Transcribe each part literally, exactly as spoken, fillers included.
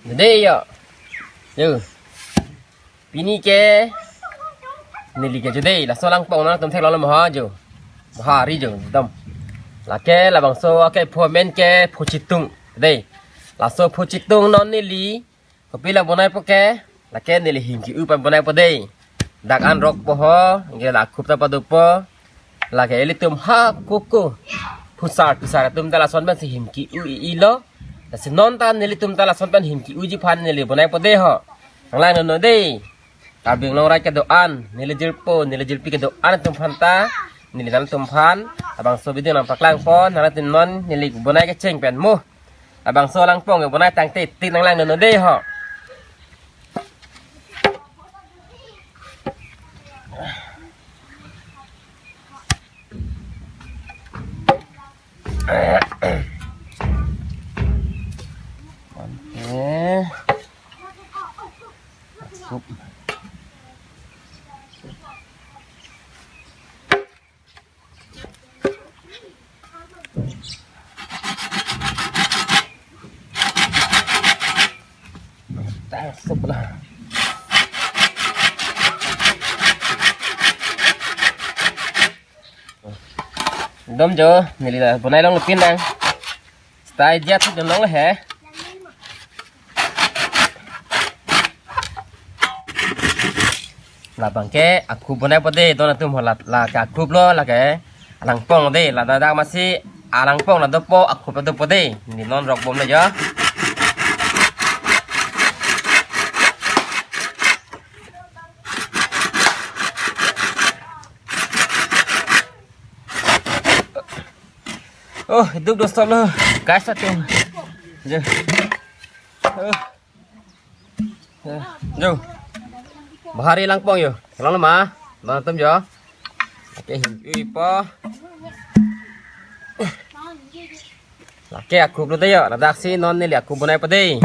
Dei yo. Yo. Pini ke neli ke jo dei, laso langpong nangtum theklonglo ma ha jo. Bahari jo dam. Lake labangso ake pho amen ke pho chitung dei. Laso pho chitung non neli kopi la bonaipo ke, lake neli him ke-u pen bonaipo dei. Dak an rokpo ho, nge la akhup ta padopo. Lake ilitum ha koko phusar phusar atum ta lason pensi him ke-u i-ilo. Lasi non ta nelitum ta lason pen him ke-uji aphan neli bonaipo dei ho. Nanglangdunnon dei. Karbi Anglong arat kedo-an, neli jirpo, neli jirpi kedo-an atum aphan ta, neli nangtum aphan labangso video nangpaklangpo, nanglitum non neli bonai kecheng pen mo. Labangso langpong ke bonai tangte tik nanglangdunnon dei ho. Oke. Cukup. Tangsup lah. Dam jo, neli la bonai longle pin nang. Style jat tu dam longle he. Labang ke akhup bonaipo dei, don atum ho la, lake akhup lo, lake alangpong dei, ladak dak masi alangpong ladopo, akhup ladopo dei, neli non rokbomlo jo. Oh, duk do stop lo, guys atum. Jo. Oh. Eh, jo. Bahari langpong yo. Kelong ma. Don atum jo. Lake him ke-upo. Lake akhup lo dei yo. Ladak si non neli akhup bonaipo dei.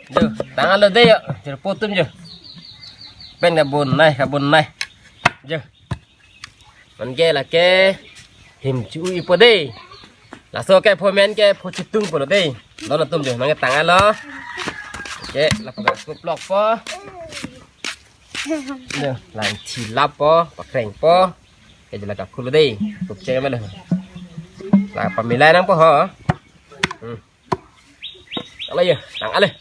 Jo, tanglo dei yo, jirpo atum jo. Pen kabonai, kabonai. Jo. Anke lake him ke-upo dei. Laso ke pho amen ke pho chitung pulo dei. Don atum jo, nangtanglo. Oke, lapu akhup lokpo. Jo, lang thilappo, pakrengpo. Ke jela ka khulo dei. Kup cheng melo. La pamilai nangpo ho. Hmm. Alo yo, tanglo.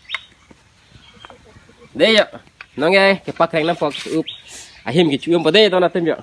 Dei yo. Nonke kepakreng nangpo ke-up. Ahim ke-umpo dei don atum jo.